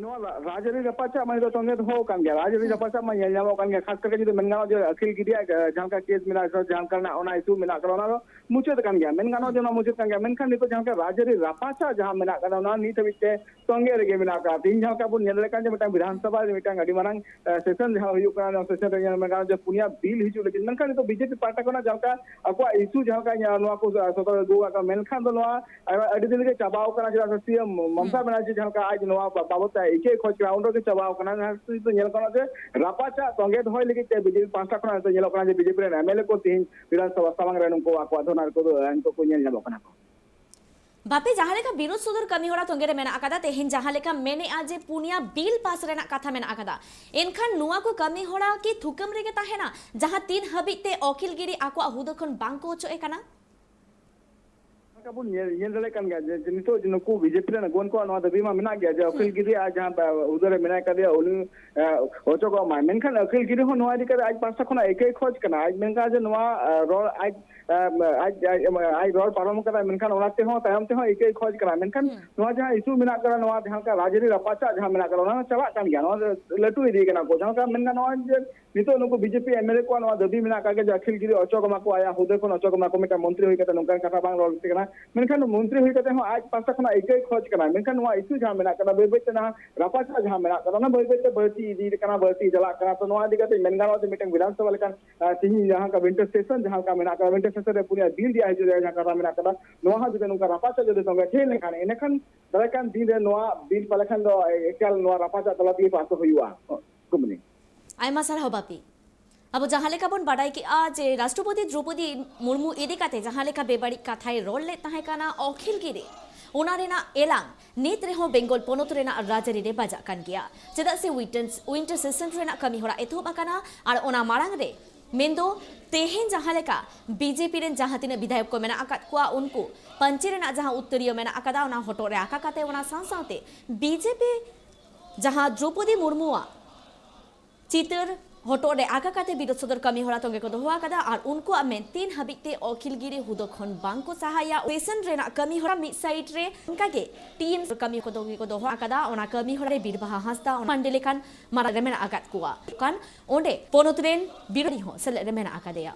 ᱱᱚᱣᱟ ᱨᱟ-, ᱨᱟᱡᱽᱟᱹᱨᱤ ᱨᱟᱯᱟᱪᱟᱜ ᱢᱟ ᱱᱤᱛᱚᱜ ᱛᱚᱸᱜᱮ ᱫᱚᱦᱚ ᱟᱠᱟᱱ ᱜᱮᱭᱟ, ᱨᱟᱡᱽᱟᱹᱨᱤ ᱦᱩᱸ᱾ ᱨᱟᱯᱟᱪᱟᱜ ᱢᱟ ᱧᱮᱞ ᱧᱟᱢᱚᱜ ᱠᱟᱱ ᱜᱮᱭᱟ, ᱠᱷᱟᱥ ᱠᱟᱨ ᱡᱩᱫᱤ ᱢᱮᱱ ᱜᱟᱱᱚᱜᱼᱟ ᱡᱮ ᱟᱹᱠᱷᱤᱞ ᱜᱤᱨᱤᱭᱟᱜ, ᱮ, ᱡᱟᱦᱟᱸ ᱞᱮᱠᱟ ᱠᱮᱥ ᱢᱮᱱᱟᱜᱼᱟ, ᱥᱮ ᱡᱟᱦᱟᱸ ᱞᱮᱠᱟᱱᱟᱜ ᱚᱱᱟ ᱤᱥᱩ ᱢᱮᱱᱟᱜ ᱟᱠᱟᱫᱟ, ᱚᱱᱟ ᱫᱚ ᱢᱩᱪᱟᱹᱫ ᱟᱠᱟᱱ ᱜᱮᱭᱟ, ᱢᱮᱱ ᱜᱟᱱᱚᱜᱼᱟ ᱡᱮ ᱦᱩᱸ᱾ ᱚᱱᱟ ᱢᱩᱪᱟᱹᱫ ᱟᱠᱟᱱ ᱜᱮᱭᱟ, ᱢᱮᱱᱠᱷᱟᱱ ᱱᱤᱛᱚᱜ ᱡᱟᱦᱟᱸ ᱞᱮᱠᱟ ᱨᱟᱡᱽᱟᱹᱨᱤ ᱨᱟᱯᱟᱪᱟᱜ ᱡᱟᱦᱟᱸ ᱢᱮᱱᱟᱜ ᱟᱠᱟᱫᱟ ᱚᱱᱟ ᱱᱤᱛ ᱦᱟᱹᱵᱤᱡ ᱛᱮ ᱛᱚᱸᱜᱮ ᱨᱮᱜᱮ ᱢᱮᱱᱟᱜ ᱟᱠᱟᱫᱟ᱾ ᱛᱮᱦᱮᱧ ᱡᱟᱦᱟᱸ ᱞᱮᱠᱟ ᱵᱚᱱ ᱧᱮᱞ ᱫᱟᱲᱮᱭᱟᱜ ᱠᱟᱱᱟ ᱡᱮ ᱢᱤᱫᱴᱟᱝ ᱵᱤᱫᱷᱟᱱ ᱥᱚᱵᱷᱟ ᱨᱮ ᱢᱤᱫᱴᱟᱝ ᱟᱹᱰᱤ ᱢᱟᱨᱟᱝ, ᱮ, ᱥᱮᱥᱚᱱ ᱡᱟᱦᱟᱸ ᱦᱩᱭᱩᱜ ᱠᱟᱱᱟ, ᱚᱱᱟ ᱥᱮᱥᱚᱱ ᱨᱮ ᱧᱮᱞ ᱢᱮ ᱜᱟᱱᱚᱜᱼᱟ ᱡᱮ ᱯᱩᱱᱭᱟ ᱵᱤᱞ ᱦᱤᱡᱩᱜ ᱞᱟᱹᱜᱤᱫ, ᱢᱮᱱᱠᱷᱟᱱ ᱱᱤᱛᱚᱜ ᱵᱤ ᱡᱮ ᱯᱤ ᱯᱟᱦᱴᱟ ᱠᱷᱚᱱᱟᱜ ᱡᱟᱦᱟᱸ ᱞᱮᱠᱟ ᱟᱠᱚᱣᱟᱜ ᱤᱥᱩ ᱡᱟᱦᱟᱸ ᱞᱮᱠᱟ ᱧᱮ-, ᱱᱚᱣᱟ ᱠᱚ ᱥᱚᱫᱚᱨ ᱟᱹᱜᱩ ᱟᱠᱟᱫ, ᱢᱮᱱᱠᱷᱟᱱ ᱫᱚ ᱱᱚᱣᱟ ᱟᱹᱰᱤ ᱫᱤᱱ ᱨᱮᱜᱮ ᱪᱟᱵᱟᱣ ᱠᱟᱱᱟ, ᱪᱮᱫᱟᱜ ᱥᱮ ᱥᱤ ᱮᱢ ᱢᱚᱢᱚᱛᱟ ᱦᱩᱸ᱾ ᱵᱟᱱᱟᱨᱡᱤ ᱡᱟᱦᱟᱸ ᱞᱮᱠᱟ ᱟᱡ ᱱᱚᱣᱟ ᱵᱟ-, ᱵᱟᱵᱚᱫ ᱛᱮ ᱤᱠᱟᱹᱭ ᱠᱷᱚᱡᱽ ᱠᱟᱱᱟ, ᱩᱱ ᱨᱮᱜᱮ ᱪᱟᱵᱟᱣ ᱠᱟᱱᱟ᱾ ᱱᱤᱛᱚᱜ ᱧᱮᱞ ᱜᱟᱱᱚᱜᱼᱟ ᱡᱮ ᱨᱟᱯᱟᱪᱟᱜ ᱛᱚᱸᱜᱮ ᱫᱚᱦᱚᱭ ᱞᱟᱹᱜᱤᱫ ᱛᱮ ᱵᱤ ᱡᱮ ᱯᱤ ᱯᱟᱦᱴᱟ ᱠᱷᱚᱱᱟᱜ ᱱᱤᱛᱚᱜ ᱧᱮᱞᱚᱜ ᱠᱟᱱᱟ ᱡᱮ ᱵᱤ ᱡᱮ ᱯᱤ ᱨᱮᱱ ᱮᱢ ᱮᱞ ᱮ ᱠᱚ ᱛᱮᱦᱮᱧ ᱵᱤᱫᱷᱟᱱ ᱥᱚᱵᱷᱟ ᱥᱟᱢᱟᱝ ᱨᱮ ᱱᱩᱠᱩ ᱟᱠᱚᱣᱟᱜ ᱫᱷᱚᱨᱱᱟ ᱨᱮᱠᱚ ᱫᱩᱲᱩᱵ, ᱱᱤᱛᱚᱜ ᱠᱚ ᱧᱮᱞ ᱧᱟᱢᱚᱜ ᱠᱟᱱᱟ ᱠᱚ᱾ ᱵᱟᱯᱮ ᱡᱟᱦᱟᱸ ᱞᱮᱠᱟ ᱵᱤᱨᱳᱫ ᱥᱚᱫᱚᱨ ᱠᱟᱹᱢᱤ ᱦᱚᱨᱟ ᱛᱚᱸᱜᱮ ᱨᱮ ᱢᱮᱱᱟᱜ ᱟᱠᱟᱫᱟ, ᱛᱮᱦᱮᱧ ᱡᱟᱦᱟᱸ ᱞᱮᱠᱟ ᱢᱮᱱᱮᱜᱼᱟ ᱡᱮ ᱯᱩᱱᱭᱟ ᱵᱤᱞ ᱯᱟᱥ ᱨᱮᱱᱟᱜ ᱠᱟᱛᱷᱟ ᱢᱮᱱᱟᱜ ᱟᱠᱟᱫᱟ, ᱮᱱᱠᱷᱟᱱ ᱱᱚᱣᱟ ᱠᱚ ᱠᱟᱹᱢᱤ ᱦᱚᱨᱟ ᱠᱤ ᱛᱷᱩᱠᱟᱹᱢ ᱨᱮᱜᱮ ᱛᱟᱦᱮᱱᱟ, ᱡᱟᱦᱟᱸ ᱛᱤᱱ ᱦᱟᱹᱵᱤᱡ ᱛᱮ ᱚᱠᱤᱞ ᱜᱤᱨᱤ ᱟᱠᱚᱣᱟᱜ ᱦᱩᱫᱟᱹ ᱠᱷᱚᱱ ᱵᱟᱝ ᱠᱚ ᱚᱪᱚᱜ ᱮ ᱠᱟᱱᱟ? ᱚᱱᱠᱟ ᱵᱚᱱ ᱧᱮᱞ, ᱧᱮᱞ ᱫᱟᱲᱮᱭᱟᱜ ᱠᱟᱱ ᱜᱮᱭᱟ ᱡᱮ, ᱡᱮ ᱱᱤᱛᱚᱜ ᱡᱮ ᱱᱩᱠᱩ ᱵᱤᱡᱮᱯᱤ ᱨᱮᱱ ᱟᱹᱜᱩᱣᱟᱹᱱ ᱠᱚᱣᱟᱜ ᱱᱚᱣᱟ ᱫᱟᱹᱵᱤ ᱢᱟ ᱢᱮᱱᱟᱜ ᱜᱮᱭᱟ ᱡᱮ ᱦᱩᱸ᱾ ᱚᱠᱤᱞ ᱜᱤᱨᱤ ᱟᱡ ᱡᱟᱦᱟᱸ ᱵᱟ-, ᱦᱩᱫᱟᱹ ᱨᱮ ᱢᱮᱱᱟᱭ ᱠᱟᱫᱮᱭᱟ, ᱩᱱᱤ, ᱮ, ᱚᱪᱚᱜᱚᱜ ᱢᱟᱭ᱾ ᱢᱮᱱᱠᱷᱟᱱ ᱟᱹᱠᱤᱞ ᱜᱤᱨᱤ ᱦᱚᱸ ᱱᱚᱣᱟ ᱤᱫᱤ ᱠᱟᱛᱮ ᱟᱡ ᱯᱟᱦᱴᱟ ᱠᱷᱚᱱᱟᱜ ᱤᱠᱟᱹᱭ ᱠᱷᱚᱡᱽ ᱠᱟᱱᱟ᱾ ᱟᱡ ᱢᱮᱱ ᱠᱟᱫᱟ ᱡᱮ ᱱᱚᱣᱟ, ᱮ, ᱨᱚᱲ ᱟᱡ, ᱮ, ᱟᱡ, ᱟᱡ, ᱟᱡ ᱨᱚᱲ ᱯᱟᱨᱚᱢ ᱠᱟᱫᱟᱭ, ᱢᱮᱱᱠᱷᱟᱱ ᱚᱱᱟ ᱛᱮᱦᱚᱸ ᱛᱟᱭᱚᱢ ᱛᱮᱦᱚᱸ ᱤᱠᱟᱹᱭ ᱠᱷᱚᱡᱽ ᱠᱟᱱᱟ᱾ ᱢᱮᱱᱠᱷᱟᱱ ᱦᱩᱸ᱾ ᱱᱚᱣᱟ ᱡᱟᱦᱟᱸ ᱤᱥᱩ ᱢᱮᱱᱟᱜ ᱠᱟᱫᱟ, ᱱᱚᱣᱟ ᱡᱟᱦᱟᱸ ᱞᱮᱠᱟ ᱨᱟᱡᱽᱟᱹᱨᱤ ᱨᱟᱯᱟᱪᱟᱜ ᱡᱟᱦᱟᱸ ᱢᱮᱱᱟᱜ ᱠᱟᱫᱟ, ᱚᱱᱟ ᱦᱚᱸ ᱪᱟᱞᱟᱜ ᱠᱟᱱ ᱜᱮᱭᱟ᱾ ᱱᱚᱣᱟ ᱫᱚ ᱞᱟᱹᱴᱩ ᱤᱫᱤ ᱠᱟᱱᱟ ᱠᱚ᱾ ᱡᱟᱦᱟᱸ ᱞᱮᱠᱟ ᱢᱮᱱ ᱜᱟᱱᱚᱜᱼᱟ ᱡᱮ ᱱᱤᱛᱚᱜ ᱱᱩᱠᱩ ᱵᱤᱡᱮᱯᱤ ᱮᱢᱮᱞᱮ ᱠᱚᱣᱟᱜ ᱱᱚᱣᱟ ᱫᱟᱹᱵᱤ ᱢᱮᱱᱟᱜ ᱟᱠᱟᱫ ᱜᱮᱭᱟ ᱡᱮ ᱟᱹᱠᱷᱤᱞ ᱜᱤᱨᱤ ᱚᱪᱚᱜ ᱮᱢᱟ ᱠᱚ, ᱟᱭᱟᱜ ᱦᱩᱫᱟᱹ ᱠᱷᱚᱱ ᱚᱪᱚᱜ ᱮᱢᱟ ᱠᱚ, ᱢᱤᱫᱴᱟᱝ ᱢᱚᱱᱛᱨᱤ ᱦᱩᱭ ᱠᱟᱛᱮ ᱱᱚᱝᱠᱟᱱ ᱠᱟᱛᱷᱟ ᱵᱟᱝ ᱨᱚᱲ ᱞᱟᱹᱠᱛᱤ ᱠᱟᱱᱟ᱾ ᱢᱮᱱᱠᱷᱟᱱ ᱢᱚᱱᱛᱨᱤ ᱦᱩᱭ ᱠᱟᱛᱮ ᱦᱚᱸ ᱟᱡ ᱯᱟᱦᱴᱟ ᱠᱷᱚᱱᱟᱜ ᱤᱠᱟᱹᱭ ᱠᱷᱚᱡᱽ ᱠᱟᱱᱟ᱾ ᱢᱮᱱᱠᱷᱟᱱ ᱱᱚᱣᱟ ᱤᱥᱩ ᱡᱟᱦᱟᱸ ᱢᱮᱱᱟᱜ ᱟᱠᱟᱫᱟ, ᱵᱟᱹᱭ ᱵᱟᱹᱭ ᱛᱮ ᱱᱟᱦᱟᱜ ᱨᱟᱯᱟᱪᱟᱜ ᱡᱟᱦᱟᱸ ᱢᱮᱱᱟᱜ ᱟᱠᱟᱫᱟ, ᱚᱱᱟ ᱵᱟᱹᱭ ᱵᱟᱹᱭ ᱛᱮ ᱵᱟᱹᱲᱛᱤ ᱤᱫᱤ ᱠᱟᱱᱟ, ᱵᱟᱹᱲᱛᱤ ᱪᱟᱞᱟᱜ ᱠᱟᱱᱟ᱾ ᱛᱚ ᱱᱚᱣᱟ ᱤᱫᱤ ᱠᱟᱛᱮ ᱢᱮᱱ ᱜᱟᱱᱚᱜᱼᱟ ᱡᱮ ᱢᱤᱫᱴᱟᱝ ᱵᱤᱫᱷᱟᱱ ᱥᱚᱵᱷᱟ ᱞᱮᱠᱟᱱ, ᱟᱨ ᱛᱤᱦᱤᱧ ᱡᱟᱦᱟᱸ ᱞᱮᱠᱟ ᱣᱤᱱᱴᱟᱨ ᱥᱮᱥᱚᱱ ᱡᱟᱦᱟᱸ ᱞᱮᱠᱟ ᱢᱮᱱᱟᱜ ᱟᱠᱟᱫᱟ, ᱣᱤᱱᱴᱟᱨ ᱥᱮᱥᱚᱱ ᱨᱮ ᱯᱩᱱᱭᱟ ᱵᱤᱞ ᱨᱮᱭᱟᱜ ᱦᱤᱡᱩᱜ ᱨᱮᱭᱟᱜ ᱡᱟᱦᱟᱸ ᱠᱟᱛᱷᱟ ᱢᱮᱱᱟᱜ ᱟᱠᱟᱫᱟ, ᱱᱚᱣᱟ ᱦᱚᱸ ᱡᱩᱫᱤ ᱱᱚᱝᱠᱟ ᱨᱟᱯᱟᱪᱟᱜ ᱡᱩᱫᱤ ᱛᱚᱸᱜᱮ ᱴᱷᱤᱠ ᱞᱮᱱᱠᱷᱟᱱ, ᱮᱸᱰᱮᱠᱷᱟᱱ ᱫᱟᱨᱟᱭ ᱠᱟᱱ ᱫᱤᱱ ᱨᱮ ᱱᱚᱣᱟ ᱵᱤᱞ ᱯᱟᱞᱮ ᱠᱷᱟᱱ ᱫᱚ ᱮᱠᱟᱞ ᱱᱚᱣᱟ ᱨᱟᱯᱟᱪᱟᱜ ᱛᱟᱞᱟ ᱛᱮᱜᱮ ᱯᱟᱥ ᱦᱩᱭᱩᱜᱼᱟ᱾ ᱠᱩᱢᱱᱤ᱾ ᱟᱭᱢᱟ ᱥᱟᱨᱦᱟᱣ ᱵᱟᱯᱤ᱾ ᱟᱵᱚ ᱡᱟᱦᱟᱸ ᱞᱮᱠᱟ ᱵᱚᱱ ᱵᱟᱰᱟᱭ ᱠᱮᱜᱼᱟ ᱡᱮ ᱨᱟᱥᱴᱨᱚᱯᱚᱛᱤ ᱫᱨᱚᱣᱯᱚᱫᱤ ᱢᱩᱨᱢᱩ ᱤᱫᱤ ᱠᱟᱛᱮ ᱡᱟᱦᱟᱸ ᱞᱮᱠᱟ ᱵᱮᱵᱟᱹᱲᱤᱡ ᱠᱟᱛᱷᱟᱭ ᱨᱚᱲ ᱞᱮᱫ ᱛᱟᱦᱮᱸ ᱠᱟᱱᱟ ᱚᱠᱷᱤᱞ ᱜᱤᱨᱤ, ᱚᱱᱟ ᱨᱮᱱᱟᱜ ᱮᱞᱟᱝ ᱱᱤᱛ ᱨᱮᱦᱚᱸ ᱵᱮᱝᱜᱚᱞ ᱯᱚᱱᱚᱛ ᱨᱮᱱᱟᱜ ᱨᱟᱡᱽᱟᱹᱨᱤ ᱨᱮ ᱵᱟᱡᱟᱜ ᱠᱟᱱ ᱜᱮᱭᱟ᱾ ᱪᱮᱫᱟᱜ ᱥᱮ ᱣᱤᱱᱴᱟᱨ, ᱣᱤᱱᱴᱟᱨ ᱥᱮᱥᱚᱱ ᱨᱮᱱᱟᱜ ᱠᱟᱹᱢᱤ ᱦᱚᱨᱟ ᱮᱛᱚᱦᱚᱵ ᱟᱠᱟᱱᱟ ᱟᱨ ᱚᱱᱟ ᱢᱟᱲᱟᱝ ᱨᱮ, ᱢᱮᱱᱫᱚ ᱛᱮᱦᱮᱧ ᱡᱟᱦᱟᱸ ᱞᱮᱠᱟ ᱵᱤᱡᱮᱯᱤ ᱨᱮᱱ ᱡᱟᱦᱟᱸ ᱛᱤᱱᱟᱹᱜ ᱵᱤᱫᱷᱟᱭᱚᱠ ᱠᱚ ᱢᱮᱱᱟᱜ ᱟᱠᱟᱫ ᱠᱚᱣᱟ, ᱩᱱᱠᱩ ᱯᱟᱧᱪᱤ ᱨᱮᱱᱟᱜ ᱡᱟᱦᱟᱸ ᱩᱛᱛᱟᱹᱨᱤᱭᱟᱹ ᱢᱮᱱᱟᱜ ᱟᱠᱟᱫᱟ, ᱚᱱᱟ ᱦᱚᱴᱚᱜ ᱨᱮ ᱟᱠᱟ ᱠᱟᱛᱮ, ᱚᱱᱟ ᱥᱟᱶ ᱥᱟᱶᱛᱮ ᱵᱤᱡᱮᱯᱤ ᱡᱟᱦᱟᱸ ᱫᱨᱚᱯᱚᱫᱤ ᱢᱩᱨᱢᱩᱣᱟᱜ ᱪᱤᱛᱟᱹᱨ ᱦᱚᱴᱚᱜ ᱨᱮ ᱟᱠᱟ ᱠᱟᱛᱮ ᱵᱤᱨᱳᱫ ᱥᱚᱫᱚᱨ ᱠᱟᱹᱢᱤ ᱦᱚᱨᱟ ᱛᱚᱸᱜᱮ ᱠᱚ ᱫᱚᱦᱚ ᱟᱠᱟᱫᱟ ᱟᱨ ᱩᱱᱠᱩᱣᱟᱜ ᱢᱮᱱ ᱛᱤᱱ ᱦᱟᱹᱵᱤᱡ ᱛᱮ ᱚᱠᱷᱤᱞ ᱜᱤᱨᱤ ᱦᱩᱫᱟᱹ ᱠᱷᱚᱱ ᱵᱟᱝ ᱠᱚ ᱥᱟᱦᱟᱭᱟ, ᱥᱮᱥᱚᱱ ᱨᱮᱱᱟᱜ ᱠᱟᱹᱢᱤ ᱦᱚᱨᱟ ᱢᱤᱫ ᱥᱟᱭᱤᱰ ᱨᱮ ᱚᱱᱠᱟ ᱜᱮ ᱴᱤᱢ ᱠᱟᱹᱢᱤ ᱠᱚ ᱛᱚᱸᱜᱮ ᱠᱚ ᱫᱚᱦᱚ ᱟᱠᱟᱫᱟ᱾ ᱚᱱᱟ ᱠᱟᱹᱢᱤ ᱦᱚᱨᱟ ᱨᱮ ᱵᱤᱨᱵᱟᱦᱟ ᱦᱟᱸᱥᱫᱟ, ᱚᱱᱟ ᱢᱟᱱᱰᱮ ᱞᱮᱠᱟᱱ ᱢᱟᱨᱟᱝ ᱨᱮ ᱢᱮᱱᱟᱜ ᱟᱠᱟᱫ ᱠᱚᱣᱟ᱾ ᱠᱷᱟᱱ ᱚᱸᱰᱮ ᱯᱚᱱᱚᱛ ᱨᱮᱱ ᱵᱤᱨᱳᱫᱷᱤ ᱦᱚᱸ ᱥᱮᱞᱮᱫ ᱨᱮ ᱢᱮᱱᱟᱜ ᱟᱠᱟᱫᱮᱭᱟ᱾